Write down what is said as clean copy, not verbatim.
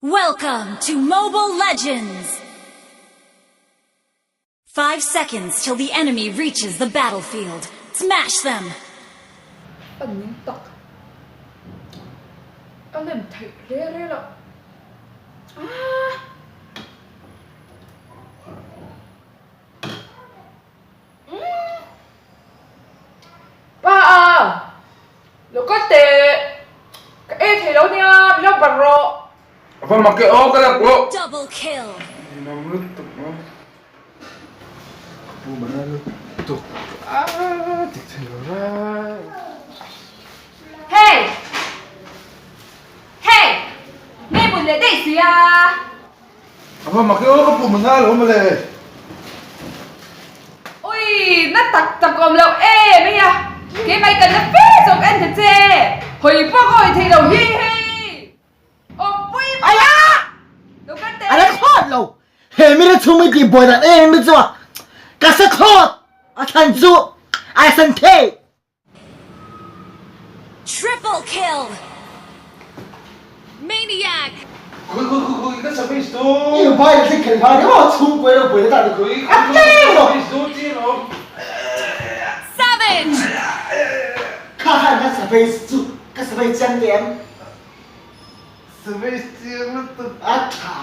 Welcome to Mobile Legends! 5 seconds till the enemy reaches the battlefield. Smash them! A ning tak. A lem theih hle rel a. Aaa. Umm. Pa a! Lo kal teh! Ka ei thei lo nia, min lo ban rawh. A va mak e aw, ka lak rawh. Double kill. Ninawm lutuk maw. Ka pu mana lutuk a dik thei lo rai. Hey! Hey! Nge mut leh daih sia? A va mak e aw ka pu mana lo mawle. Ui na tak tak awm loh em hei a keimah i kalna fe zawk en ta che hawi pawh ka hawi thei lo hi hei awmpui pa Aya! lo kal teh. A la thlawt lo he mi le chung mi ti buai dan em em chu a ka sa thlawt a thlan chu ai san thei. Triple kill! Maniac! Khui khui khui khui ka service tu. I bai le thik khel phai emaw chhung kuai lo buai le ta ni Khui a khui tlem lo. service tu chi lo. Savage! Kha khan ka service chu ka service chiang te em? Service chiang lutuk. A tha.